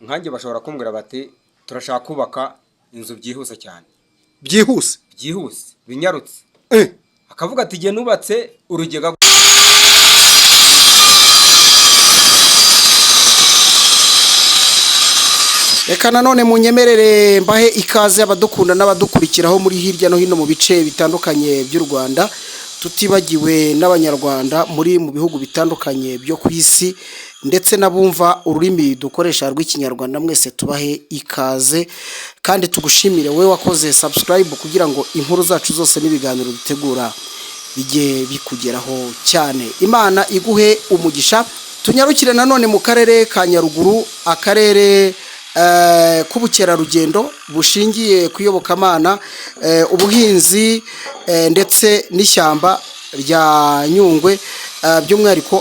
Nkanjye bashobora kumbwira bati: "Turashaka kubaka inzu byihuse cyane." Byihuse? Byihuse, binyarutse. Akavuga ati: "Igihe nubatse urugega." Reka nanone munyemerere mbahe ikaze abadukunda n'abadukurikiraho muri hirya no hino mu bice bitandukanye by'u Rwanda, tutibagiwe n'Abanyarwanda muri mu bihugu bitandukanye byo ku isi, ndetse n'abumva ururimi dukoresha rw'Ikinyarwanda. Mwese tubahe ikaze kandi tugushimire wowe wakoze subscribe kugira ngo inkuru zacu zose n'ibiganiro dutegura bijye bikugeraho cyane. Imana iguhe umugisha. Tunyarukire nanone mu karere ka Nyaruguru, akarere k'ubukerarugendo bushingiye ku iyobokamana, ubuhinzi, ndetse n'ishyamba rya Nyungwe. By'umwihariko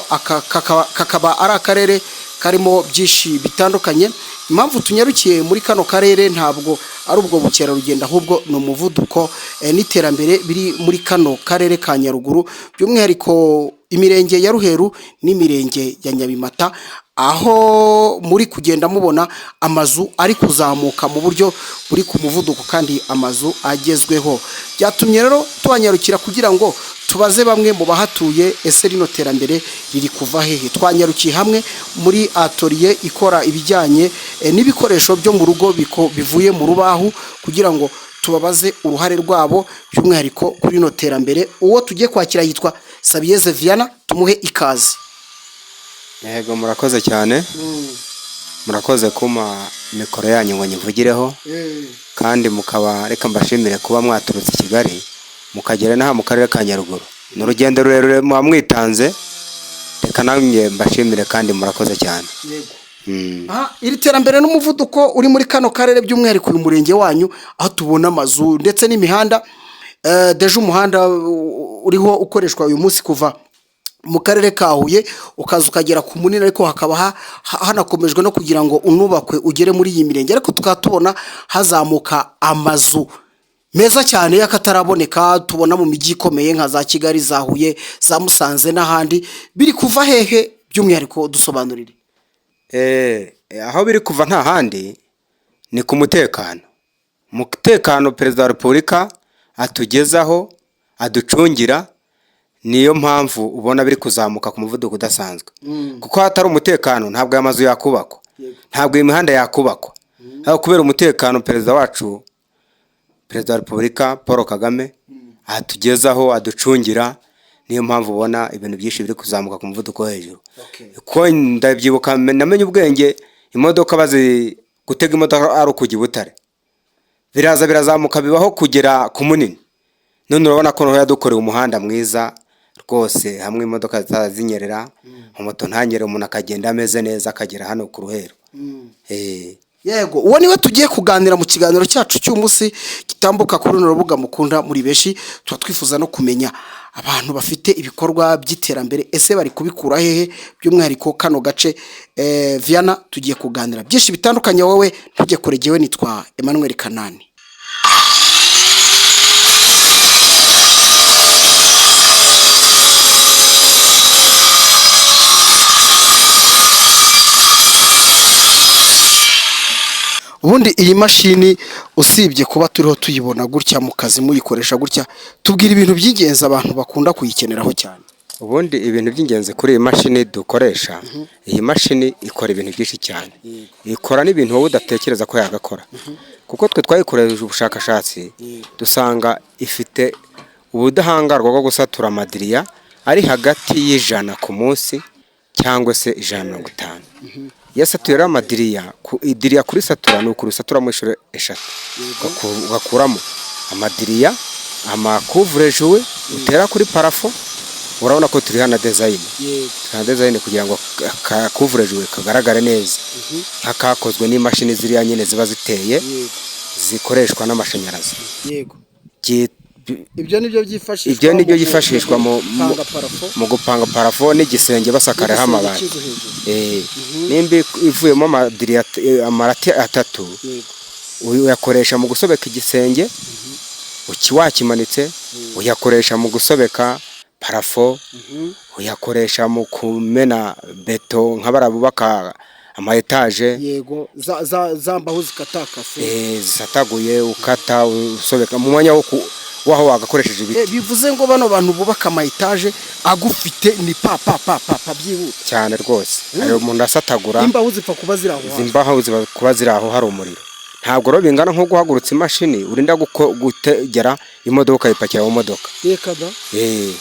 kakaba ari akarere karimo byinshi bitandukanye. Impamvu tunyarukiye muri kano karere ntabwo ari ubwo bukerarugendo, ahubwo ni umuvuduko n'iterambere biri muri kano karere ka Nyaruguru, by'umwihariko imirenge ya Ruheru n'imirenge ya Nyabimata, aho muri kugenda mubona amazu ari kuzamuka mu buryo buri ku muvuduko kandi amazu agezweho. Byatumye rero tuhanyarukira kugira ngo tubaze bamwe mu bahatuye: ese rino terambere riri kuva hehe? Twanyarukiye hamwe muri atelier ikora ibijyanye n'ibikoresho byo mu rugo bivuye mu rubaho, kugira ngo tubabaze uruhare rwabo by'umwihariko kuri rino terambere. Uwo tugiye kwakira yitwa Sabiyeze Viana, tumuhe ikaze. Yego, murakoze cyane, murakoze kumpa mikoro yanyu ngo nyivugireho, kandi mukaba, reka mbashimire kuba mwaturutse i Kigali mukagera n'aha mu karere ka Nyaruguru. Ni urugendo rurerure muba mwitanze. Reka namwe mbashimire kandi murakoze cyane. Aha, iri terambere n'umuvuduko uri muri kano karere, by'umwihariko uyu murenge wanyu, aho tubona amazu ndetse n'imihanda, déjà umuhanda uriho ukoreshwa uyu munsi kuva mu karere ka Huye ukaza ukagera ku Munini, ariko hakaba hanakomejwe no kugira ngo unubakwe ugere muri iyi mirenge, ariko tukaba tubona hazamuka amazu meza cyane y'akataraboneka tubona mu mijyi ikomeye nka za Kigali, za Huye, za Musanze n'ahandi. Biri kuva hehe by'umwihariko? Dusobanurire. Aho biri kuva nta handi, ni ku mutekano. Umutekano Perezida wa Repubulika atugezaho, aducungira, niyo mpamvu ubona biri kuzamuka ku muvuduko udasanzwe, kuko hatari umutekano ntabwo aya mazu yakubakwa, ntabwo iyi mihanda yakubakwa. Ariko kubera umutekano perezida wacu, Perezida wa Repubulika Paul Kagame atugezaho, aducungira, niyo mpamvu ubona ibintu byinshi biri kuzamuka ku muvuduko wo hejuru. Ko ndabyibuka, namenye ubwenge imodoka bazi gutega imodoka ari ukujya i Butare, biraza birazamuka bibaho kugera ku Munini. None urabona ko noneho yadukoreye umuhanda mwiza rwose, hamwe imodoka zitaza zinyerera, moto ntanyere, umuntu akagenda ameze neza akagera hano ku Ruhero. Yego, uwo niwe tugiye kuganira mu kiganiro cyacu cy'umunsi gitambuka kuri runo rubuga mukunda muri benshi. Tuba twifuza no kumenya abantu bafite ibikorwa by'iterambere, ese bari kubikura hehe, by'umwihariko kano gace. Viana, tugiye kuganira byinshi bitandukanye, wowe ntujye kure. Jyewe nitwa Emmanuel Kanani. Ubundi iyi mashini, usibye kuba turiho tuyibona gutya mu kazi muyikoresha gutya, tubwira ibintu by'ingenzi abantu bakunda kuyikeneraho cyane. Ubundi ibintu by'ingenzi kuri iyi mashini dukoresha, iyi mashini ikora ibintu byinshi cyane, ikora n'ibintu wowe udatekereza ko yagakora, kuko twe twayikoresheje ubushakashatsi dusanga ifite ubudahangarwa bwo gusatura amadiriya ari hagati y'100 ku munsi cyangwa se 150. Iyo asatuye rero amadiriya, ku idiriya kuri satura ni ukurisaturamo inshuro eshatu, ugakuramo amadiriya, amacouvre-jouets utera kuri plafond. Urabona ko turiha na design, turiha design kugira ngo ka couvre-jouets kagaragare neza nk'akakozwe n'imashini ziriya nyine ziba ziteye, zikoreshwa n'amashanyarazi. Ibyo nibyo byifashishwa Ibyo nibyo byifashishwa gupanga plafond. Mu gupanga plafond n'igisenge basakaraho n'igisenge amabati. cy'inzu hejuru. Nimba ivuyemo amadiriya amarati atatu, uyakoresha mu gusobeka igisenge wakimanitse, uyakoresha mu gusobeka plafond, uyakoresha mu kumena beto nka bariya bubaka ama etaje. Yego, za mbaho zikatakase. Zisataguye, ukata usobeka mu mwanya w'aho wagakoresheje ibiti. Bivuze ngo bano bantu bubaka ama etaje agufite ni pa pa pa pa pa byihuta. Cyane rwose, ayo umuntu asatagura. Imbaho zipfa kuba ziri aho Izi hafi. mbaho ziba kuba ziri aho hari umuriro, ntabwo rero bingana nko guhagurutsa imashini urinda gutegera imodoka ukayipakira mu modoka. Reka da!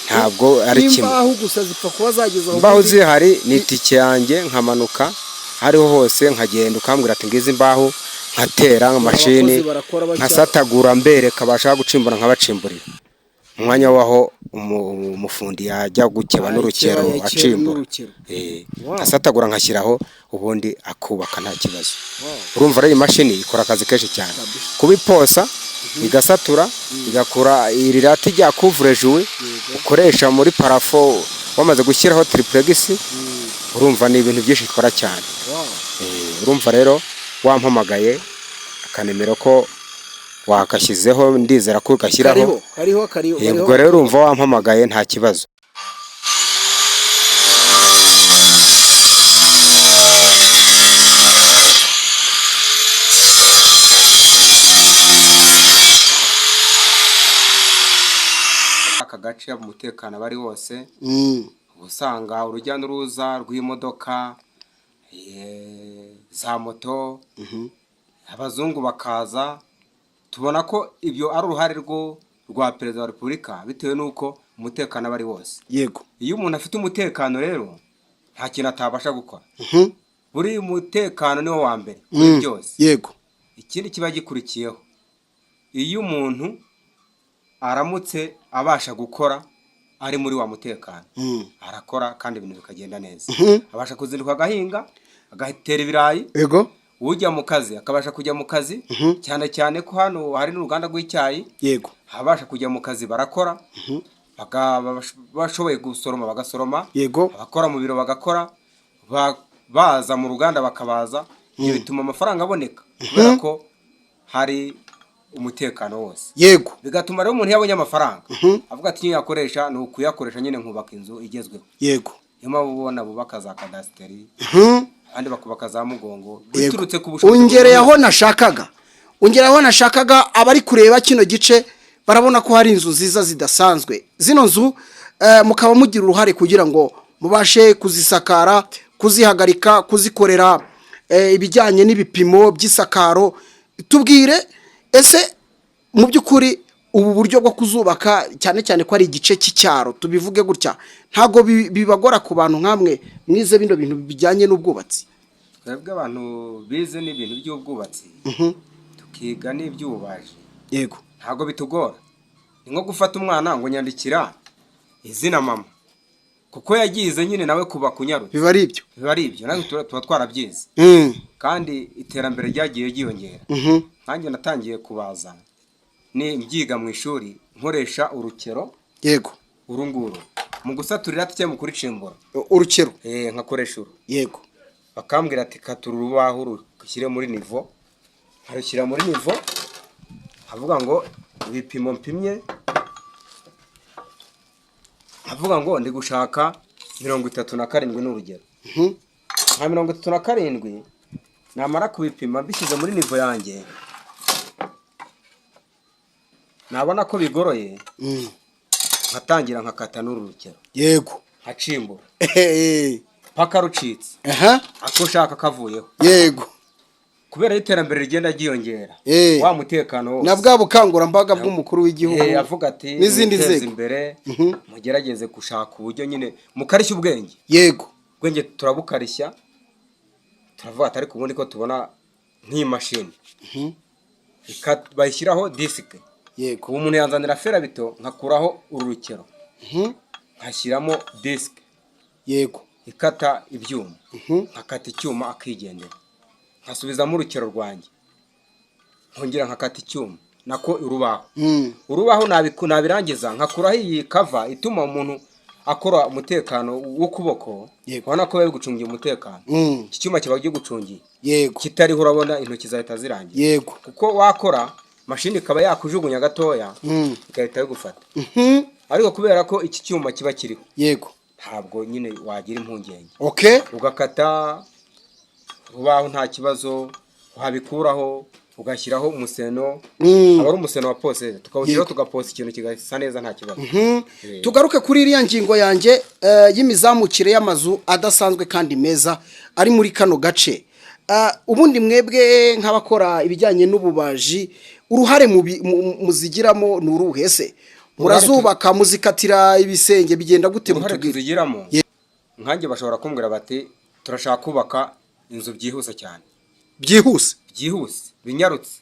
Ntabwo ari kimwe. Imbaho gusa zipfa kuba zageze aho. Imbaho zihari ni itike yanjye, nkamanuka hariho hose nkagenda, ukambwira ati ngizi imbaho, nkatera amashini. Abakozi barakora batya. Nkasatagura, mbereka, bashaka gucimbura nkabacimburira mu mwanya w'aho umufundi yajya gukeba n'urukero Yakeba acimbura. N'urukero. Nkasatagura nkashyiraho, ubundi akubaka nta kibazo. Urumva rero iyi mashini ikora akazi kenshi cyane, kuba iposa, igasatura, igakura iri rati rya couvre-jouet ukoresha muri plafond wamaze gushyiraho triplex. Urumva ni ibintu byinshi ikora cyane. Urumva rero wampamagaye, akanimero ko wakashyizeho, ndizera ko ugashyiraho. Kariho, kariho, kariho. Ubwo rero urumva wampamagaye nta kibazo. Aka gace umutekano aba ari wose. Uba usanga urujya n'uruza rw'imodoka, za moto, abazungu bakaza. Tubona ko ibyo ari uruhare rwa Perezida wa Repubulika, bitewe n'uko umutekano aba ari wose. Iyo umuntu afite umutekano rero nta kintu atabasha gukora. Buri mutekano niwo wa mbere kuri byose. Ikindi kiba gikurikiyeho, iyo umuntu aramutse abasha gukora ari muri wa mutekano, arakora kandi ibintu bikagenda neza. Abasha kuzinduka agahinga, agatera ibirayi. Ujya mu kazi akabasha kujya mu kazi, cyane cyane ko hano hari n'uruganda rw'icyayi. Abasha kujya mu kazi barakora, bashoboye gusoroma bagasoroma, abakora mu biro bagakora, baza mu ruganda bakabaza. Ibyo bituma amafaranga aboneka kubera ko hari umutekano wose. Bigatuma rero umuntu iyo abonye amafaranga avuga ati: "Iyo yakoresha ni ukuyakoresha nyine nkubaka inzu igezweho." Niyo mpamvu ubona bubaka za kadasiteri, abandi bakubaka za mugongo, biturutse ku bushobozi. Ungereye aho nashakaga, ungereye aho nashakaga. Abari kureba kino gice barabona ko hari inzu nziza zidasanzwe. Zino nzu mukaba mugira uruhare kugira ngo mubashe kuzisakara, kuzihagarika, kuzikorera ibijyanye n'ibipimo by'isakaro. Tubwire, ese mu by'ukuri ubu buryo bwo kuzubaka, cyane cyane ko ari igice cy'icyaro, tubivuge gutya, ntabwo bibagora ku bantu nk'amwe mwize bino bintu bijyanye n'ubwubatsi? Twebwe abantu bize n'ibintu by'ubwubatsi, tukiga n'iby'ububaji, ntabwo bitugora. Ni nko gufata umwana ngo nyandikira izina mama, kuko yagize nyine nawe kuba kunyarutse. Biba ari ibyo. Biba ari ibyo, natwe tuba twarabyize. Kandi iterambere ryagiye ryiyongera. Nkanjye natangiye kubaza ni mbyiga mu ishuri, nkoresha urukero uru nguru mu gusaturira cyangwa mu kuricimbura. Urukero. Nkakoresha uru. Bakambwira ati: "Katura urubaho rushyire muri niveau." Nkarushyira muri niveau, avuga ngo ibipimo mpimye, avuga ngo ndi gushaka 37 ni urugero. Nka 37, namara kubipima mbishyize muri niveau yanjye, nabona ko bigoroye, nkatangira nkakata n'uru rukero, nkacimbura paka rucitse, ako ushaka kavuyeho. Kubera iterambere rigenda ryiyongera, wa mutekano wose, Na bwa bukangurambaga bw'umukuru w'igihugu avuga ati n'izindi mwiteze nzego. imbere, mugerageze gushaka uburyo nyine mukarishya ubwenge. Ubwenge turabukarishya, turavuga ati: "Ariko ubundi ko tubona nk'iyi mashini bayishyiraho disque, ubu umuntu yanzanira fer à béton, nkakuraho uru rukero, nkashyiramo disque ikata ibyuma, nkakata icyuma akigendera, nkasubizamo urukero rwanjye, nkongera nkakata icyuma, nako urubaho." Urubaho nabirangiza nkakuraho iyi cover ituma umuntu akora umutekano w'ukuboko. Ubona ko bari gucungira umutekano. Iki cyuma kiba gigucungiye. Kitariho urabona intoki zahita zirangira, kuko wakora mashini ikaba yakujugunya gatoya, igahita bigufata. Ariko kubera ko iki cyuma kiba kiriho, ntabwo nyine wagira impungenge. Ugakata. Urubaho nta kibazo wabikuraho ugashyiraho umuseno. Aba ari umuseno wa poseze, tukawushyiraho, tugaposa ikintu kigasa neza, nta kibazo. Tugaruke kuri iriya ngingo yanjye y'imizamukire y'amazu adasanzwe kandi meza ari muri kano gace. Ubundi mwebwe nk'abakora ibijyanye n'ububaji, uruhare muzigiramo ni uruhe se? Murazubaka, muzikatira ibisenge, bigenda gute? Uruhare Mutubwire. tuzigiramo, nkanjye bashobora kumbwira bati: "Turashaka kubaka inzu byihuse cyane." Byihuse? Byihuse, binyarutse.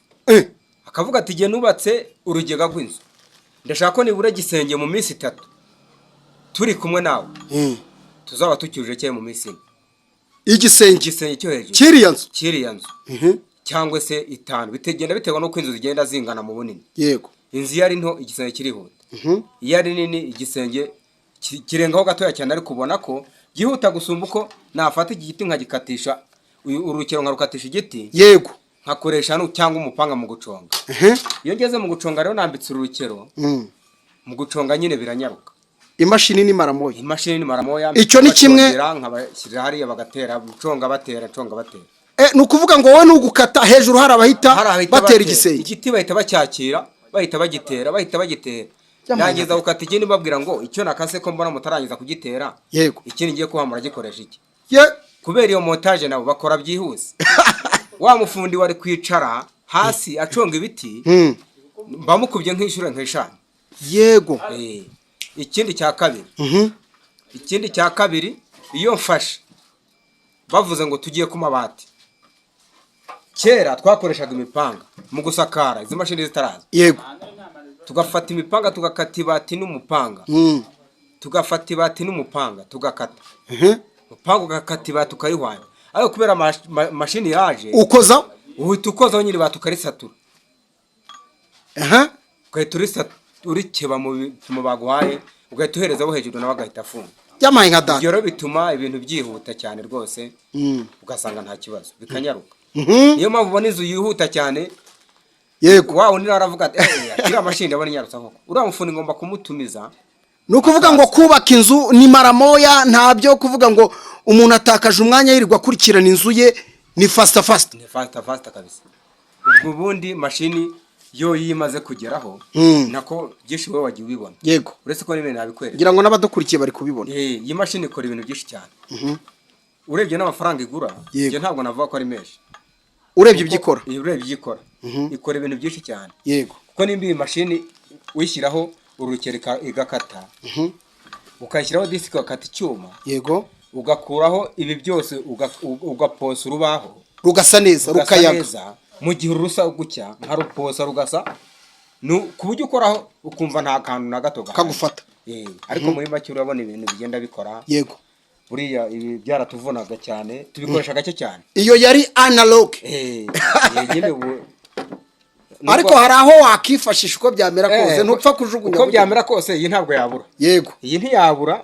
Akavuga ati: "Igihe nubatse urugega rw'inzu, ndashaka ko nibura igisenge mu minsi 3 turi kumwe nawe tuzaba tucyujuje, cyangwa mu minsi 4." Igisenge? Igisenge cyo hejuru. Cy'iriya nzu? Cy'iriya nzu. Cyangwa se 5, bitegenda biterwa n'uko inzu zigenda zingana mu bunini. Inzu iyo ari nto, igisenge kirihuta. Iyo ari nini, igisenge kirengaho gatoya cyane, ariko ubona ko byihuta gusumba uko nafata iki giti nkagikatisha urukero, nkarukatisha igiti, nkakoresha cyangwa umupanga mu guconga. Iyo ngeze mu guconga rero, nambitse urukero, mu guconga nyine biranyaruka. Imashini ni maramoya. Imashini ni maramoya. Icyo ni kimwe. Bacongera, nkabashyirira hariya bagatera, conga batera, conga batera. Ni ukuvuga ngo wowe ni ugukata, hejuru hari abahita Hari abahita batera igisenge. Igiti bahita bacyakira, bahita bagitera, bahita bagitera. By'amahanga. Nangiza gukata ikindi, mbabwira ngo: "Icyo nakase ko mbona mutarangiza kugitera, ikindi ngiye kuha muragikoresha iki?" Kubera iyo montage nabo bakora byihuse, wa mufundi wari kwicara hasi aconga ibiti, mbamukubye nk'inshuro nk'eshanu. Ikindi cya kabiri, ikindi cya kabiri, iyo mfashe bavuze ngo tugiye ku mabati, kera twakoreshaga imipanga mu gusakara, izi mashini zitaraza. Tugafata imipanga, tugakata ibati n'umupanga. Tugafata ibati n'umupanga, tugakata umupanga, ugakata ibati ukarihwanya, ariko kubera mashini yaje, ukoza uhita ukozaho nyine ibati ukarisatura. Ugahita urikeba mu bipimo baguhaye, ugahita uhereza abo hejuru, nawe agahita afunga. Byamaye nka data. Ibyo rero bituma ibintu byihuta cyane rwose, ugasanga nta kibazo, bikanyaruka. Niyo mpamvu ubona inzu yihuta cyane. Wa undi nawe aravuga ati: "Eh, iriya mashini ndabona inyarutsa koko, uriya mufundi ngomba kumutumiza." Ni ukuvuga ngo kubaka inzu ni maramoya, nta byo kuvuga ngo umuntu atakaje umwanya yirirwa akurikirana inzu ye, ni faster faster. Ni faster faster kabisa. Ubwo ubundi mashini yo iyo imaze kugeraho, nako byinshi wowe wagiye ubibona, uretse ko n'ibintu nabikwereka. Ngira ngo n'abadukurikiye bari kubibona. Iyi mashini ikora ibintu byinshi cyane. Urebye n'amafaranga igura, njye ntabwo navuga ko ari menshi. Urebye ibyo ikora. Urebye ibyo ikora, ikora ibintu byinshi cyane, kuko nimba iyi mashini uyishyiraho urukero igakata, ukayishyiraho disike ugakata icyuma, ugakuraho ibi byose, ugaposa urubaho, rugasa neza, rugasa rukayaga. neza. Mu gihe urusa gutya nkaruposa rugasa ku buryo ukoraho ukumva nta kantu na gato gahari. Kagufata. Ariko muri make urabona ibintu bigenda bikora. Buriya ibi byaratuvunaga cyane, tubikoresha gake cyane. Iyo yari analogue. Nyine ubu Ariko hari aho wakifashisha, uko byamera kose, ntupfa kujugunya. Uko byamera kose, iyi ntabwo yabura. Iyi ntiyabura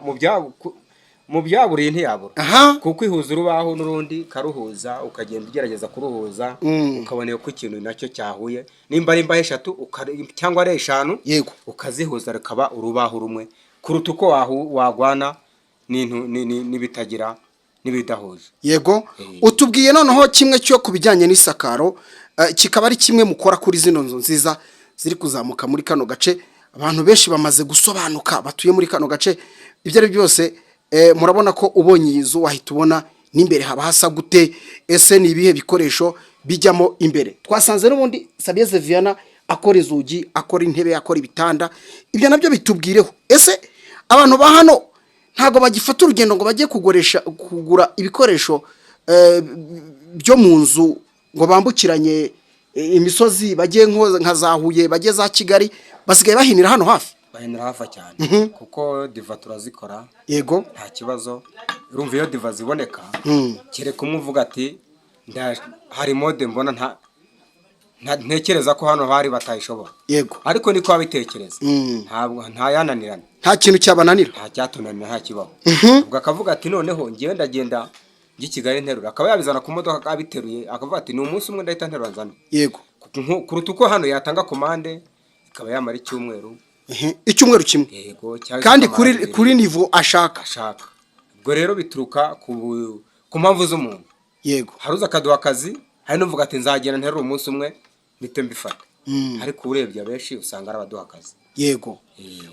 mu byabura, iyi ntiyabura, kuko ihuza urubaho n'urundi, karuhuza, ukagenda ugerageza kuruhuza, ukabona ko ikintu nacyo cyahuye, nimba ari imbaho eshatu cyangwa ari eshanu, ukazihuza rukaba urubaho rumwe, kuruta uko wagwana n'ibitagira, n'ibidahuje. Utubwiye noneho kimwe cyo ku bijyanye n'isakaro, kikaba ari kimwe mukora kuri zino nzu nziza ziri kuzamuka muri kano gace. Abantu benshi bamaze gusobanuka batuye muri kano gace. Ibyo ari byo byose, murabona ko ubonye iyi nzu wahita ubona n'imbere haba hasa gute. Ese ni ibihe bikoresho bijyamo imbere? Twasanze n'ubundi Sabieze Viana akora inzugi, akora intebe, akora ibitanda. Ibyo nabyo bitubwireho. Ese abantu ba hano ntabwo bagifata urugendo ngo bajye kugurisha, kugura ibikoresho byo mu nzu, ngo bambukiranye imisozi bajye nka za Huye, bajye za Kigali? Basigaye bahinira hano hafi? Bahinira hafi cyane, kuko diva turazikora. Nta kibazo. Urumva iyo diva ziboneka, kereka umwe uvuga ati: "Hari mode mbona ntekereza ko hano bari batayishobora." Ariko niko wabitekereza, ntabwo ntayananirana. Nta kintu cyabananira. Nta cyatunanira, nta kibaho. Ubwo akavuga ati: "Noneho ngewe ndagenda njye i Kigali nterura," akaba yabizana ku modoka abiteruye, akavuga ati: "Ni umunsi umwe ndahita nterura nzane," kuruta uko hano yatanga komande ikaba yamara icyumweru. Icyumweru kimwe. Yego, cyangwa Kandi ikamara kuri bibiri. kuri niveau ashaka. Ashaka. Ubwo rero bituruka ku mpamvu z'umuntu. Yego. Hari uza akaduha akazi, hari n'uvuga ati nzagenda nterure umunsi umwe mpite mbifata, ariko urebye abenshi usanga ari abaduha akazi. Yego,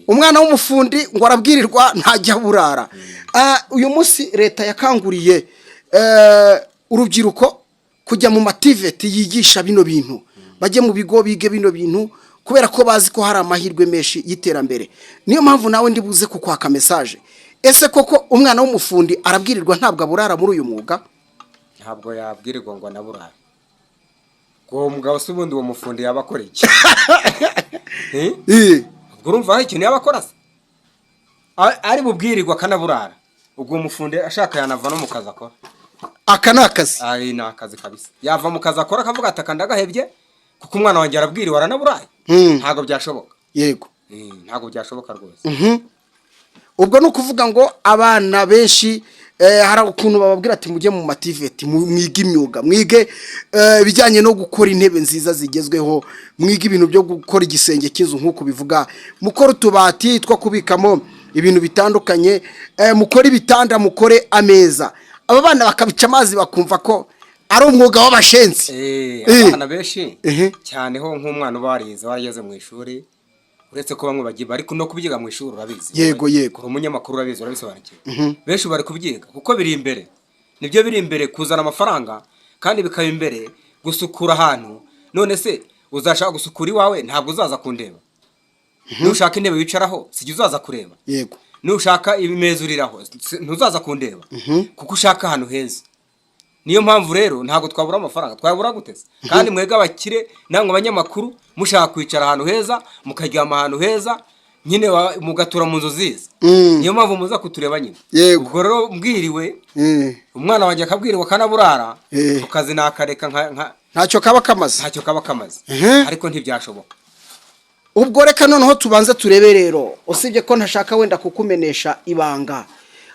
umwana w'umufundi ngo arabwirirwa ntajya burara. Uyu munsi leta yakanguriye urubyiruko kujya mu ma TVET yigisha bino bintu, bajye mu bigo bige bino bintu, kubera ko bazi ko hari amahirwe menshi y'iterambere. Niyo mpamvu nawe ndi buze kukwaka message. Ese koko umwana w'umufundi arabwirirwa ntabwo aburara muri uyu mwuga? Ntabwo yabwirirwa ngo anaburare. Uwo mugabo se ubundi uwo mufundi yaba akora iki? Eh? Ubwo urumva hari ikintu yaba akora se? Ari bubwirirwa akanaburara, ubwo uwo mufundi ashaka yanava no mu kazi akora. Aka ni akazi. Ari ni akazi kabisa. Yava mu kazi akora akavuga ati aka ndagahebye kuko umwana wanjye arabwiriwe aranaburaye. Ntabwo byashoboka. Ntabwo byashoboka rwose. Ubwo ni ukuvuga ngo abana benshi hari ukuntu bababwira ati mujye mu ma TVET, mwige imyuga, mwige ibijyanye no gukora intebe nziza zigezweho, mwige ibintu byo gukora igisenge cy'inzu nk'uko bivuga, mukore utubati two kubikamo ibintu bitandukanye, mukore ibitanda, mukore ameza. Aba bana bakabica amazi, bakumva ko ari umwuga w'abashenzi. Abana benshi cyane ho nk'umwana uba warize, warageze mu ishuri, uretse ko bamwe bagiye bari no kubyiga mu ishuri, urabizi. Yego, yego. Uri umunyamakuru, urabizi, urabisobanukiwe. Benshi bari kubyiga kuko biri imbere, nibyo biri imbere kuzana amafaranga, kandi bikaba imbere gusukura ahantu. None se uzashaka gusukura iwawe ntabwo uzaza kundeba? Nushaka intebe wicaraho sijya uzaza kureba? Yego. Nushaka imeza uriraho ntuzaza kundeba kuko ushaka ahantu heza? Niyo mpamvu rero ntabwo twabura amafaranga. Twabura gute se? Kandi mwebwe abakire namwe abanyamakuru mushaka kwicara ahantu heza, mukaryama ahantu heza nyine, mugatura mu nzu nziza. Niyo mpamvu muza kutureba nyine. Ubwo rero mbwiriwe, umwana wanjye akabwirirwa akanaburara, ku kazi nakareka Ntacyo kaba kamaze. Ntacyo kaba kamaze. Ariko ntibyashoboka. Ubwo reka noneho tubanze turebe rero, usibye ko ntashaka wenda kukumenesha ibanga,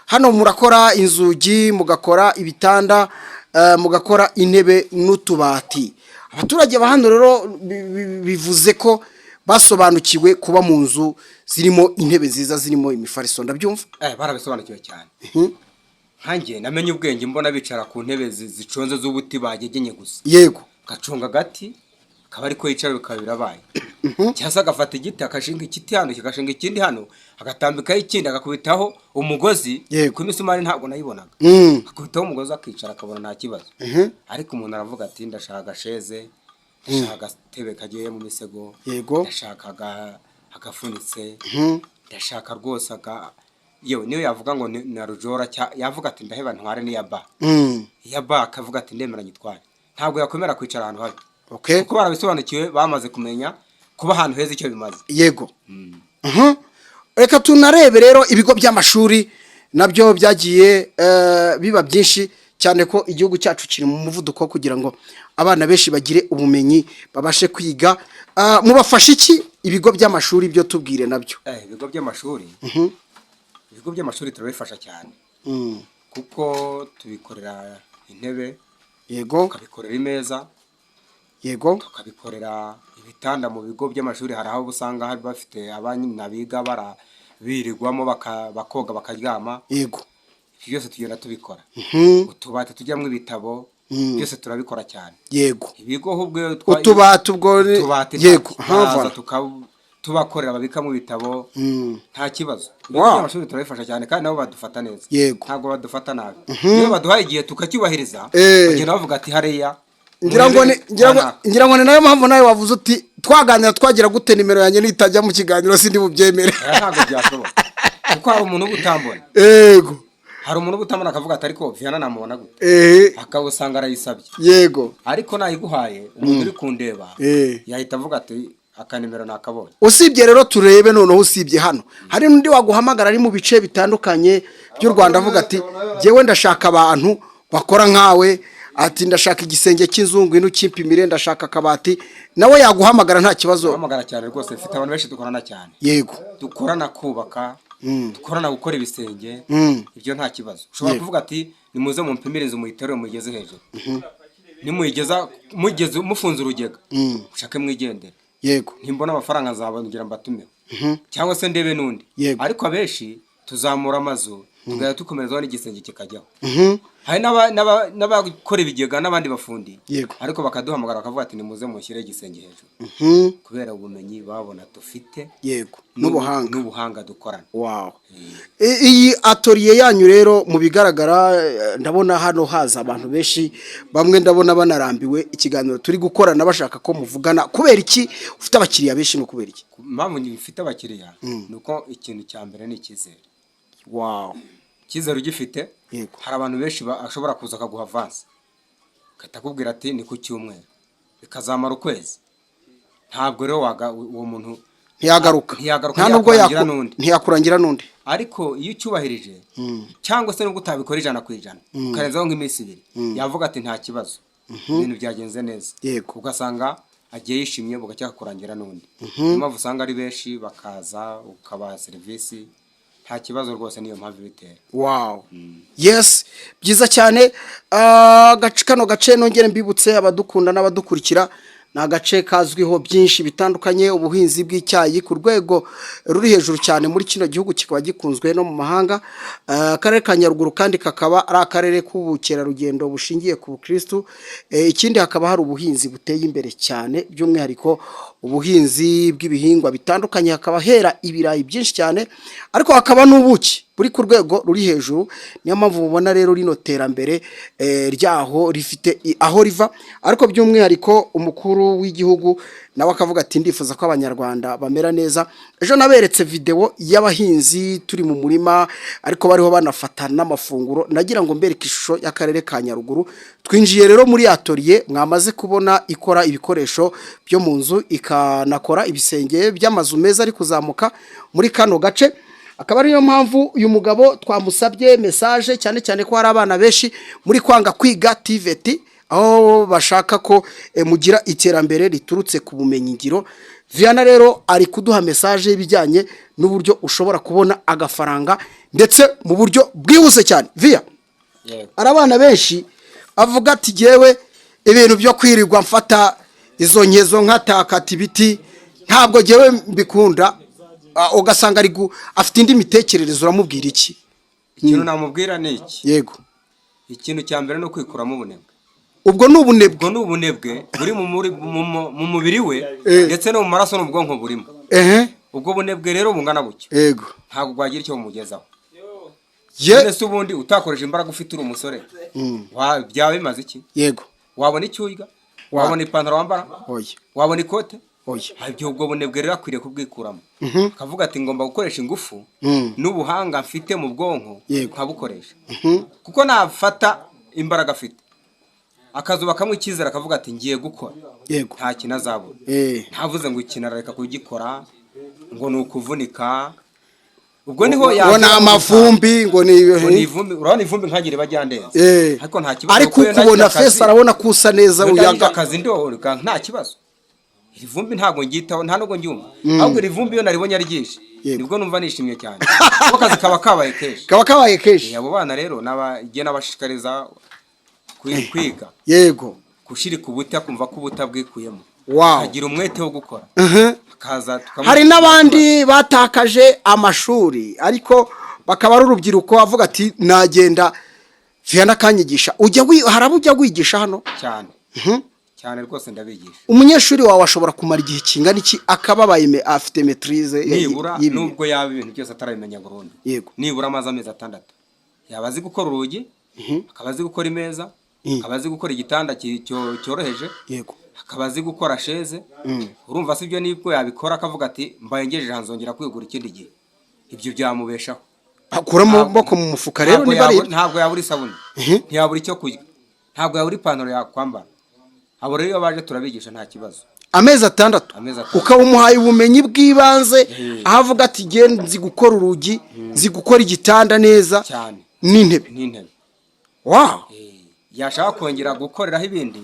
hano murakora inzugi, mugakora ibitanda, mugakora intebe n'utubati. Abaturage ba hano rero bivuze ko basobanukiwe kuba mu nzu zirimo intebe nziza, zirimo imifariso, ndabyumva. Barabisobanukiwe cyane. Nkanjye namenye ubwenge mbona bicara ku ntebe ziconze z'ubuti bagegenye gusa. Agacunga agati akaba ariko yicara, bikaba birabaye, cyangwa se agafata igiti agashinga igiti hano, kigashinga ikindi hano, agatambikaho ikindi, agakubitaho umugozi. Ku imisumari ntabwo nayibonaga. Akubitaho umugozi akicara, akabona nta kibazo. Ariko umuntu aravuga ati ndashaka agasheze, ndashaka agatebe kagiye mu misego, ndashaka agafunitse, ndashaka rwose aga yewe niyo yavuga ngo ni na rujora, yavuga ati ndaheba ntware n'iya ba iya ba, akavuga ati ndemera nyitware. Ntabwo yakwemera kwicara ahantu habi kuko barabisobanukiwe, bamaze kumenya kuba ahantu heza icyo bimaze. Yego. Reka tunarebe rero ibigo by'amashuri nabyo byagiye biba byinshi cyane, ko igihugu cyacu kiri mu muvuduko wo kugira ngo abana benshi bagire ubumenyi, babashe kwiga. Mubafasha iki ibigo by'amashuri byo? Tubwire nabyo. Ibigo by'amashuri turabifasha cyane kuko tubikorera intebe, tukabikorera imeza, tukabikorera ibitanda. Mu bigo by'amashuri hari aho usanga hari bafite abana biga birirwamo, bakoga bakaryama. Ibyo byose tugenda tubikora. Utubati tujyamo ibitabo, byose turabikora cyane. Ibigo ahubwo iyo Utubati ubwo utubati baraza tubakorera, babikamo ibitabo, nta kibazo. Ibigo by'amashuri turabifasha cyane kandi nabo badufata neza. Ntabwo badufata nabi. Iyo baduhaye igihe tukacyubahiriza, bagenda bavuga ati hariya Ngira ngo ni murebe ngira ngo kanaka. Ngira ngo ni nayo mpamvu nawe wavuze uti twaganira twagira gute, nimero yanjye nitajya mu kiganiro sindi bubyemere. Aya ntabwo byashoboka kuko hari umuntu uba utambona. Hari umuntu uba utambona akavuga ati ariko Viana namubona gute? Akaba usanga arayisabye. Ariko nayiguhaye, umuntu uri kundeba yahita avuga ati akanimero nakabonye. Usibye rero turebe noneho, usibye hano, hari n'undi waguhamagara ari mu bice bitandukanye by'u Rwanda avuga ati jyewe ndashaka abantu bakora nkawe, ati ndashaka igisenge cy'inzu, ngwino ukimpimire, ndashaka akabati, nawe yaguhamagara nta kibazo? Hamagara cyane rwose, mfite abantu benshi dukorana cyane. Dukorana kubaka, dukorana gukora ibisenge. Ibyo nta kibazo. Ushobora kuvuga ati nimuze mumpimire inzu, muyiterure muyigeze hejuru, nimuyigeza mugeze mufunze urugega, mushake mwigendere. Ntimbona amafaranga nzabongera mbatumeho cyangwa se ndebe n'undi. Ariko abenshi tuzamura amazu. Tugahita dukomerezaho n'igisenge kikajyaho. Hari n'abakora ibigega n'abandi bafundi, ariko bakaduhamagara bakavuga ati: "Nimuze mushyire igisenge hejuru," kubera ubumenyi babona dufite N'ubuhanga. N'ubuhanga dukorana. Wow. Iyi atelier yanyu rero, mu bigaragara, ndabona hano haza abantu benshi. Bamwe ndabona banarambiwe ikiganiro turi gukorana, bashaka ko muvugana. Kubera iki ufite abakiriya benshi? No kubera iki? Impamvu mfite abakiriya ni uko ikintu cya mbere ni icyizere. Icyizere ugifite, hari abantu benshi ashobora kuza akaguha avance, agahita akubwira ati: "Ni ku cyumweru," bikazamara ukwezi. Ntabwo rero waga uwo muntu Ntiyagaruka. Ntiyagaruka, Nta nubwo ntiyakurangira n'undi. Ntiyakurangira n'undi. Ariko iyo ucyubahirije, cyangwa se nubwo utabikora 100%, ukarenzaho nk'iminsi 2, yavuga ati: "Nta kibazo, ibintu byagenze neza." Ugasanga agiye yishimye, bugacya kurangira n'undi. Niyo mpamvu usanga ari benshi bakaza, ukabaha serivisi nta kibazo rwose. Niyo mpamvu ibitera. Wow, yes, byiza cyane. Agace kano gace, nongere mbibutse abadukunda n'abadukurikira, ni agace kazwiho byinshi bitandukanye: ubuhinzi bw'icyayi ku rwego ruri hejuru cyane muri kino gihugu, kikaba gikunzwe no mu mahanga. Akarere ka Nyaruguru kandi kakaba ari akarere k'ubukerarugendo bushingiye ku bukristu. Ikindi hakaba hari ubuhinzi buteye imbere cyane, by'umwihariko ubuhinzi bw'ibihingwa bitandukanye, hakaba hera ibirayi byinshi cyane, ariko hakaba n'ubuki buri ku rwego ruri hejuru. Niyo mpamvu mubona rero rino terambere ryaho rifite aho riva. Ariko by'umwihariko umukuru w'igihugu nawe akavuga ati: "Ndifuza ko Abanyarwanda bamera neza." Ejo naberetse videwo y'abahinzi turi mu murima, ariko bariho banafata n'amafunguro. Nagira ngo mbereke ishusho y'akarere ka Nyaruguru. Twinjiye rero muri atelier mwamaze kubona, ikora ibikoresho byo mu nzu, ikanakora ibisenge by'amazu meza ari kuzamuka muri kano gace. Akaba ariyo mpamvu uyu mugabo twamusabye message, cyane cyane ko hari abana benshi muri kwanga kwiga TVET, aho bashaka ko mugira iterambere riturutse ku bumenyingiro. Viana rero ari kuduha message y'ibijyanye n'uburyo ushobora kubona agafaranga, ndetse mu buryo bwihuse cyane. Via, Yego. hari abana benshi avuga ati: "Jyewe ibintu byo kwirirwa mfata izo nkezo nkatakata ibiti ntabwo jyewe mbikunda." Ugasanga afite indi mitekerereze. Uramubwira iki? Ikintu namubwira ni iki? Ikintu cya mbere ni ukwikuramo ubunebwe. Ubwo ni ubunebwe. Ubwo ni ubunebwe buri mu mubiri we, ndetse no mu maraso n'ubwonko burimo. Ubwo bunebwe rero bungana butyo, ntabwo bwagira icyo bumugezaho. None se ubundi utakoresha imbaraga ufite uri umusore, byaba bimaze iki? Wabona icyo urya? Wabona ipantaro wambara? Oya. Wabona ikote? Oya. Ibyo, ubwo bunebwe rero akwiriye kubwikuramo, akavuga ati: "Ngomba gukoresha ingufu n'ubuhanga mfite mu bwonko, nkabukoresha." Kuko nafata imbaraga afite akazubakamo icyizere, akavuga ati: "Ngiye gukora," nta kintu azabura. Ntavuze ngo ikintu arareka kugikora, ngo ni ukuvunika, ubwo niho Ngo ni yagera mu amavumbi, ngo ni ngo ni ivumbi. Urabona ivumbi nkagira riba ryandenze, ariko nta kibazo, Ariko kuko iyo ukubona ndangije fesi, arabona ko usa neza. iyo ndangije Uyaga. akazi ndoroga nta kibazo. Iri vumbi ntabwo ngyitaho, nta nubwo ngyumva. Ahubwo iri vumbi iyo naribonye ari ryinshi, nibwo numva nishimye cyane, kuko akazi kaba kabaye kenshi. Kaba kabaye kenshi. Abo bana rero nabagiye nabashishikariza kwiga, gushirika ubuta, kumva ko ubuta bwikuyemo, akagira umwete wo gukora, akaza Hari n'abandi batakaje amashuri, ariko bakaba ari urubyiruko, avuga ati: "Nagenda Viana akanyigisha." Hari abo ujya wigisha hano? Cyane cyane rwose, ndabigisha. Umunyeshuri wawe ashobora kumara igihe kingana iki akaba abaye afite maîtrise Nibura, y'ibi? nubwo yaba ibintu byose atarabimenya burundu, nibura amaze amezi 6 yaba azi gukora urugi, akaba azi gukora imeza, akaba azi gukora igitanda cyoroheje, akaba azi gukora chaise. Urumva si byo? Nibwo yabikora akavuga ati: "Mbaye ngejeje aha, nzongera kwigura ikindi gihe." Ibyo byamubeshaho. Akuramo amaboko mu mufuka rero. Ntabwo Niba ari ntabwo yabura isabune, ntiyabura icyo kurya, ntabwo yabura ipantaro yakwambara. Abo rero iyo baje turabigisha nta kibazo. Amezi 6? Amezi 6. Ukaba umuhaye ubumenyi bw'ibanze, aho avuga ati: "Nge nzi gukora urugi, nzi gukora igitanda neza Cyane. n'intebe." N'intebe. Yashaka kongera gukoreraho ibindi,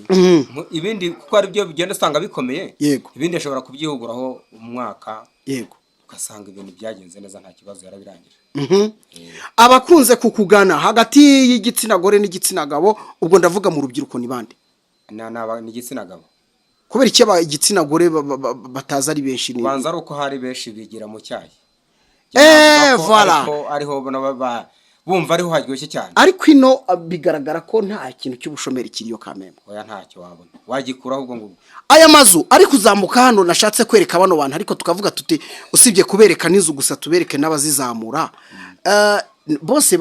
ibindi kuko ari byo bigenda usanga bikomeye, ibindi ashobora kubyihuguraho umwaka, ugasanga ibintu byagenze neza, nta kibazo, yarabirangije. Abakunze kukugana hagati y'igitsina gore n'igitsina gabo, ubwo ndavuga mu rubyiruko, ni bande? Ni igitsina gabo. Kubera iki igitsina gore bataza ari benshi? Ni Ubanza ari uko hari benshi bigira mu cyayi. Navuga ko Voilà. ariko ariho bumva ariho haryoshye cyane. Ariko ino bigaragara ko nta kintu cy'ubushomeri kiriyo kamembe. Oya, ntacyo wabona wagikuraho ubwo ngubwo. Aya mazu ari kuzamuka hano nashatse kwereka bano bantu, ariko tukavuga tuti usibye kubereka n'inzu gusa, tubereke n'abazizamura. Bose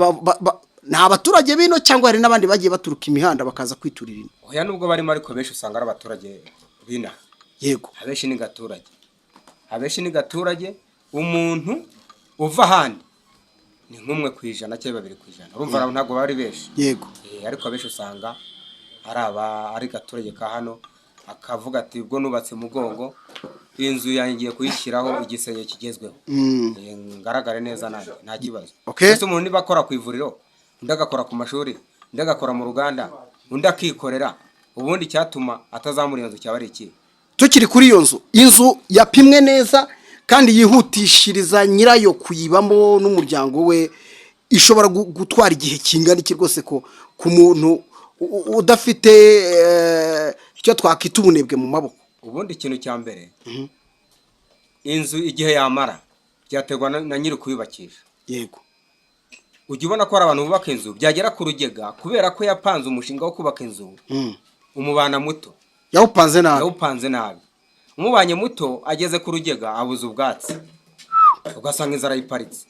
ni abaturage bino cyangwa hari n'abandi bagiye baturuka imihanda bakaza kwiturira ino? Oya, nubwo barimo, ariko benshi usanga ari abaturage b'inaha. Abenshi ni gaturage, abenshi ni gaturage. Umuntu uva ahandi ni nk'1% cyangwa 2%. Urumva ntabwo baba ari benshi. Ariko abenshi usanga ari aba ari gaturage ka hano, akavuga ati ubwo nubatse mugongo, inzu yanjye ngiye kuyishyiraho igisenge kigezweho, ngaragare neza nanjye nta kibazo. Ese umuntu niba akora ku ivuriro, undi agakora ku mashuri, undi agakora mu ruganda, undi akikorera, ubundi icyatuma atazamura iyo nzu cyaba ari ikihe? Tukiri kuri iyo nzu, inzu yapimwe neza kandi yihutishiriza nyirayo kuyibamo n'umuryango we, ishobora gutwara igihe kingana iki rwose ko ku muntu udafite icyo twakwita ubunebwe mu maboko? Ubundi ikintu cya mbere, inzu igihe yamara byaterwa na nyiri kuyubakisha. Ujya ubona ko hari abantu bubaka inzu, byagera ku rugega, kubera ko yapanze umushinga wo kubaka inzu umubana muto. Yawupanze nabi. Yawupanze nabi, umubanye muto, ageze ku rugega abuze ubwatsi, ugasanga inzu arayiparitse,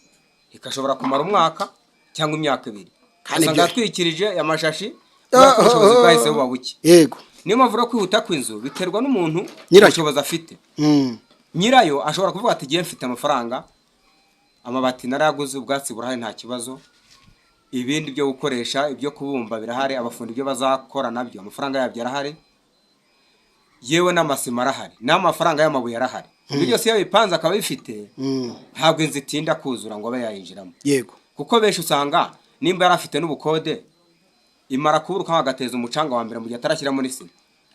ikashobora kumara umwaka cyangwa imyaka 2. Kandi ugasanga yatwikirije amashashi kubera ko ubushobozi bwahise buba buke. Niyo mpamvu rero kwihuta kw'inzu biterwa n'umuntu, Nyirayo. ubushobozi afite. Nyirayo ashobora kuvuga ati ngiye mfite amafaranga, amabati narayaguze, ubwatsi burahari, nta kibazo, ibindi byo gukoresha, ibyo kubumba birahari, abafundi ibyo bazakora nabyo amafaranga yabyo arahari, yewe n'amasima arahari, n'amafaranga y'amabuye arahari. Ibyo byose iyo bipanze akaba abifite, ntabwo inzu itinda kuzura ngo abe yayinjiramo. Kuko benshi usanga nimba yari afite n'ubukode, imara kuburuka agateza umucanga wa mbere mu gihe atarashyiramo n'isima,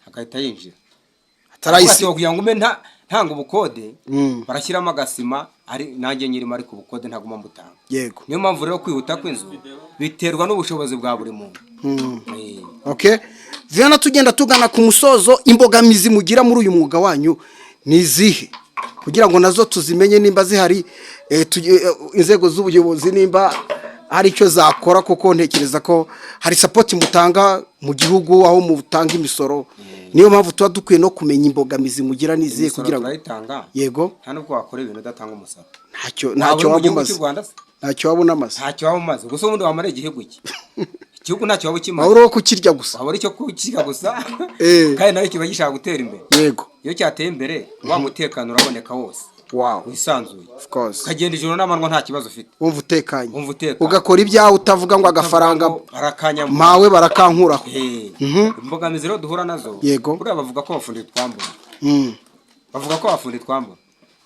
agahita yinjira. Atarayisi. Ati kugira ngo umbe ntanga ubukode, barashyiramo agasima ari nanjye nyirimo, ariko ubukode ntaguma mbutanga. Niyo mpamvu rero kwihuta kw'inzu biterwa n'ubushobozi bwa buri muntu. Okay, Viana, tugenda tugana ku musozo, imbogamizi mugira muri uyu mwuga wanyu ni izihe, kugira ngo nazo tuzimenye nimba zihari, inzego z'ubuyobozi nimba hari icyo zakora? Kuko ntekereza ko hari support mutanga mu gihugu aho mutanga imisoro, niyo mpamvu tuba dukwiye no kumenya imbogamizi mugira ni izihe Imisoro kugira ngo turayitanga. Nta nubwo wakora ibintu udatanga umusoro. Ntacyo Waba ntacyo uri mu waba gihugu umaze. cy'u Rwanda se? Ntacyo waba unamaze. Ntacyo waba umaze. Gusa ubundi wamara igihugu iki? Igihugu ntacyo waba ukimaze. Waba uri uwo kukirya gusa. Waba uri icyo kukirya gusa. Kandi nawe kiba gishaka gutera imbere. Iyo cyateye imbere, wa mutekano uraboneka wose, wisanzuye, Of course. ukagenda ijoro n'amanywa nta kibazo ufite. Wumva utekanye. Wumva utekanye. Ugakora ibyawe utavuga ngo agafaranga barakanyambura. Mpawe barakankuraho. Imbogamizi rero duhura nazo, buriya bavuga ko abafundi twambura. Bavuga ko abafundi twambura,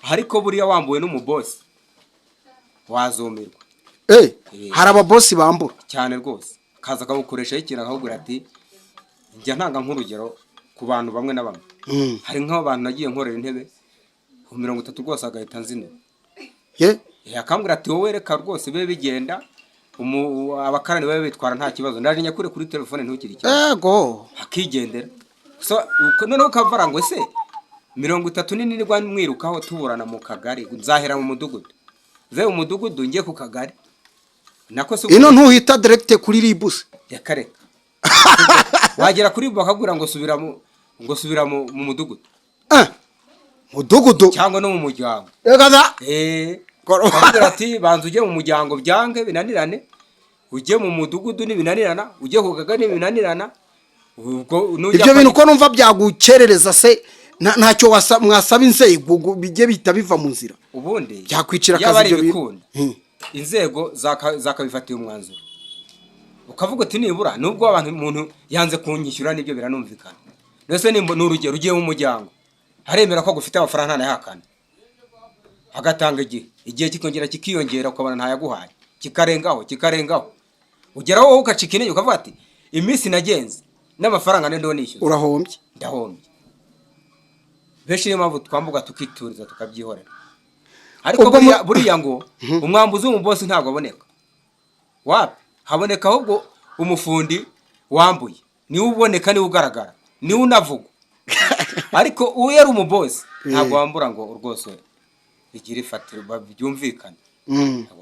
ariko buriya wambuwe n'umubosi wazumirwa. Hari ababosi bambura? Cyane rwose, akaza akagukoreshaho ikintu, akakubwira ati njya ntanga nk'urugero ku bantu bamwe na bamwe. Hari nk'abantu nagiye nkorera intebe ku 30 rwose, agahita nzinura. Akambwira ati wowe reka rwose bibe bigenda, abakarani babe bitwara nta kibazo, ndaje nyakure kuri telefone, ntugire ikibazo. Akigendera. So noneho ukavara ngo ese 30 nini nirwa mwirukaho tuburana mu kagari, nzahera mu mudugudu, ve mu mudugudu njye ku kagari nako se. Ino ntuhita direct kuri ribuse? Reka reka, wagera kuri bakakubwira ngo subira mu ngo subira mu mudugudu. Mudugudu. Cyangwa no mu muryango. Reka da. Bakakubwira ati banza ujye mu muryango, byange binanirane ujye mu mudugudu, nibinanirana ujye ku kagari, nibinanirana ubwo nujya Ibyo bintu ko numva byagukerereza se, ntacyo mwasaba inzego ngo bijye bihita biva mu nzira? Ubundi Byakwicira yaba akazi ari ibyo bintu. ibikunda, inzego zakabifatiye umwanzuro, ukavuga uti nibura nubwo abantu umuntu yanze kunyishyura, nibyo biranumvikana. Mbese ni urugero, ugiye mu muryango, aremera ko agufite amafaranga, ntayahakana, agatanga igihe, igihe kikongera kikiyongera, ukabona ntayaguhaye, kikarengaho, kikarengaho, ugeraho wowe ugacika intege, ukavuga ati iminsi nagenze n'amafaranga nende nishyuza. Urahombye. Ndahombye. Benshi niyo mpamvu twambuka tukituriza, tukabyihorera. Ariko Ubwo buriya ngo umwambuzi w'umubosi ntabwo aboneka, wapi, haboneka ahubwo umufundi wambuye, niwe uboneka, niwe ugaragara, niwe unavugwa. Ariko uwo ari umubosi ntabwo wambura ngo rwose bigire ifatiro byumvikane.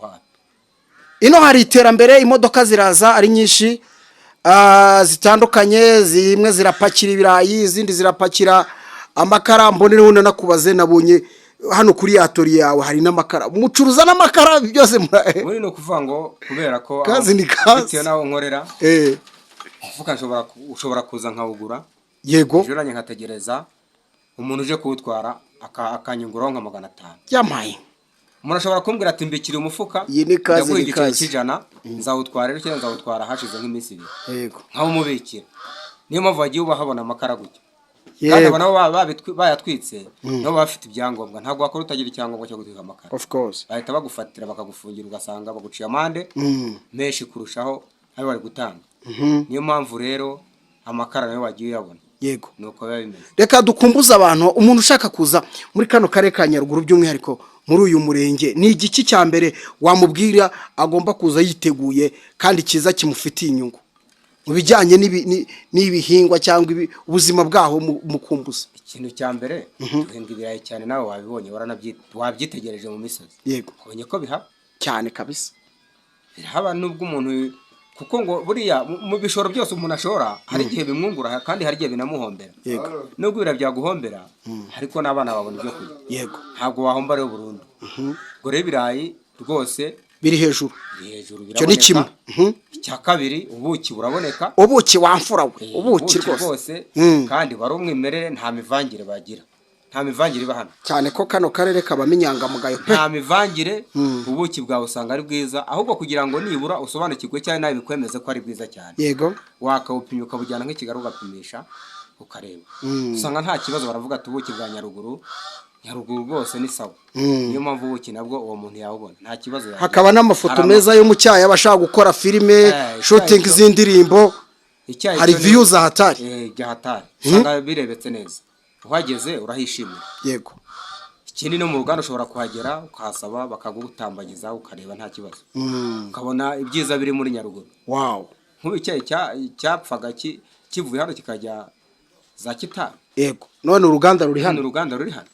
Wapi. Ino hari iterambere, imodoka ziraza ari nyinshi, zitandukanye. Zimwe zirapakira ibirayi, izindi zirapakira amakara. Mbonereho nanakubaze, nabonye hano kuri atelier yawe hari n'amakara, mucuruza n'amakara byose? Ubundi ni ukuvuga ngo kubera ko Kazi ni kazi. Bitewe n'aho nkorera, umufuka ushobora kuza nkawugura, ejo nanjye nkategereza umuntu uje kuwutwara, akanyunguraho nka 500. Yamaye. Umuntu ashobora kumbwira ati: "Mbikira umufuka, Iyi ni kazi, ndaguha ni igiceri kazi. cy'ijana, nzawutwara ejo cyangwa nzawutwara hashize nk'iminsi 2." Nkawumubikira. Niyo mpamvu wagiye ubahabona amakara gutya, kandi abo nabo baba bayatwitse, nabo baba bafite ibyangombwa. Ntabwo wakora utagira icyangombwa cyo gutwika amakara. Of course. Bahita bagufatira bakagufungira, ugasanga baguciye amande menshi kurushaho ayo bari gutanga. Niyo mpamvu rero amakara nayo wagiye uyabona. Nuko biba bimeze. Reka dukumbuze abantu, umuntu ushaka kuza muri kano karere ka Nyaruguru, by'umwihariko muri uyu murenge, ni igiki cya mbere wamubwira agomba kuza yiteguye kandi cyiza kimufitiye inyungu mu bijyanye n'ibihingwa cyangwa ubuzima bwaho mu kumbuza? Ikintu cya mbere, duhinga ibirayi cyane. Nawe wabibonye, wabyitegereje mu misozi. Wabonye ko bihaba. Cyane kabisa. Birahaba, nubwo umuntu, kuko ngo buriya mu bishoro byose umuntu ashora, hari igihe bimwungura kandi hari igihe binamuhombera. Nubwo ibirayi byaguhombera, ariko n'abana babona ibyo kurya. Ntabwo wahomba rero burundu. Ubwo rero ibirayi rwose biri hejuru. Biri hejuru. Icyo ni kimwe. Biraboneka. Icya kabiri, ubuki buraboneka. Ubuki, wamfura we! Ubuki rwose. Rwose. Kandi wari umwimerere, nta mivangire bagira, nta mivangire iba hano. Cyane ko kano karere kabamo inyangamugayo pe. Nta mivangire. Ubuki bwawe usanga ari bwiza. Ahubwo kugira ngo nibura usobanukirwe cyane, nawe bikwemeze ko ari bwiza cyane, wakawupimya, ukabujyana nk'i Kigali ugapimisha, ukareba, usanga nta kibazo. Baravuga ati: "Ubuki bwa Nyaruguru, Nyaruguru rwose ni sawa." Niyo mpamvu ubuki nabwo uwo muntu yawubona nta kibazo yagira. Hakaba n'amafoto Hari meza yo mu cyayi, abashaka gukora filime, shooting icyayi z'indirimbo. Icyayi Hari cyo views ahatari. Bya hatari, usanga birebetse neza, uhageze urahishimira. Ikindi, no mu ruganda ushobora kuhagera ukahasaba bakagutambagiza, ukareba nta kibazo, ukabona ibyiza biri muri Nyaruguru. Nk'ubu icyayi cyapfaga kivuye hano kikajya za Kitabi. Yego, none uruganda ruri hano. Hano. Uruganda ruri hano.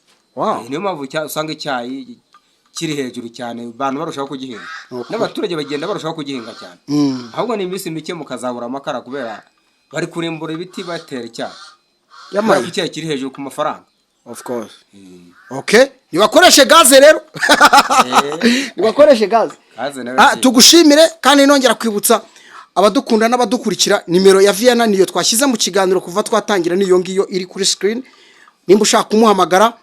Niyo mpamvu usanga icyayi kiri hejuru cyane, abantu barushaho kugihinga, n'abaturage bagenda barushaho kugihinga cyane. Ahubwo ni iminsi mike mukazabura amakara, kubera bari kurimbura ibiti batera icyayi, kubera Yamaye. ko icyayi kiri hejuru ku mafaranga. Of course. Okay, nibakoreshe gaze rero, nibakoreshe gaze. Gaze nayo Tugushimire kandi nongera kwibutsa abadukunda n'abadukurikira, nimero ya Viana niyo twashyize mu kiganiro kuva twatangira, niyo ngiyo iri kuri screen. Nimba ushaka kumuhamagara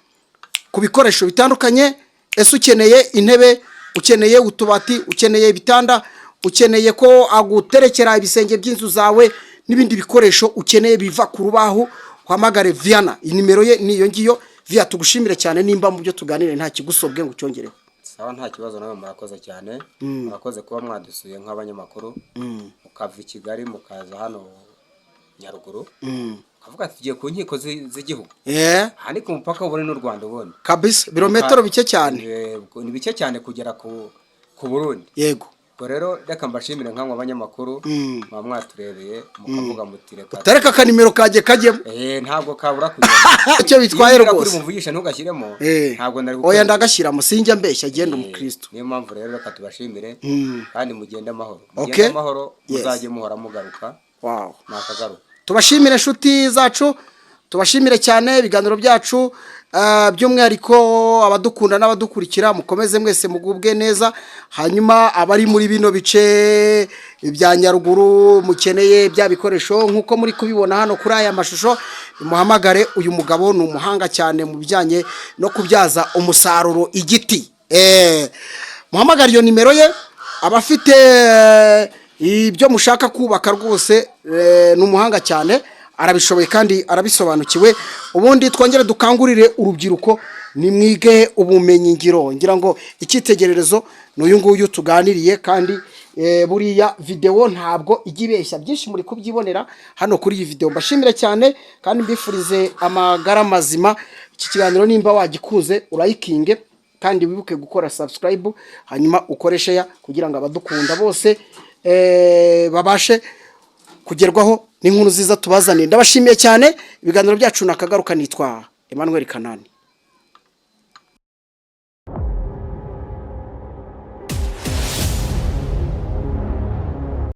ku bikoresho bitandukanye, ese ukeneye intebe, ukeneye utubati, ukeneye ibitanda, ukeneye ko aguterekera ibisenge by'inzu zawe n'ibindi bikoresho ukeneye biva ku rubaho, uhamagare Viana. Iyi nimero ye niyo ngiyo. Via, tugushimire cyane. Nimba mu byo tuganire nta kigusobwe ngo ucyongereho. Sawa, nta kibazo. Nawe murakoze cyane, murakoze kuba mwadusuye nk'abanyamakuru, mukava i Kigali mukaza hano Nyaruguru, ukavuga ati: "Tugiye ku nkiko z'igihugu." Aha ni ku mupaka w'Uburundi n'u Rwanda ubundi. Kabisa, birometero bike cyane. Ni bike cyane kugera ku Burundi. Ubwo rero reka mbashimire nkamwe abanyamakuru muba mwaturebeye, mukavuga muti: "Reka." Utareka akanimero kajye kajyemo. Ntabwo kabura kugenda. Icyo bitwaye Iyo mbwira rwose. kuri muvugisha ntugashyiremo. Ntabwo nari Oya, gukora. ndagashyiramo, sinjya mbeshya, agenda umukristo. Niyo mpamvu rero reka tubashimire kandi mugende amahoro, mugende amahoro. Muzajye muhora mugaruka. Nakagaruka. Tubashimire inshuti zacu, tubashimire cyane ibiganiro byacu, by'umwihariko abadukunda n'abadukurikira, mukomeze mwese mugubwe neza. Hanyuma abari muri bino bice bya Nyaruguru mukeneye bya bikoresho nk'uko muri kubibona hano kuri aya mashusho, muhamagare uyu mugabo. Ni umuhanga cyane mu bijyanye no kubyaza umusaruro igiti. Muhamagare iyo nimero ye, abafite ibyo mushaka kubaka rwose. Ni umuhanga cyane, arabishoboye kandi arabisobanukiwe. Ubundi twongere dukangurire urubyiruko, nimwige ubumenyi ngiro. Ngira ngo icyitegererezo ni uyu nguyu tuganiriye, kandi buriya videwo ntabwo ijya ibeshya, byinshi muri kubyibonera hano kuri iyi videwo. Mbashimire cyane kandi mbifurize amagara mazima. Iki kiganiro nimba wagikunze, urayikinge kandi wibuke gukora subscribe, hanyuma ukore share kugira ngo abadukunda bose babashe kugerwaho n'inkuru nziza tubazaniye. Ndabashimiye cyane, ibiganiro byacu nakagaruka. Nitwa Emmanuel Kanani.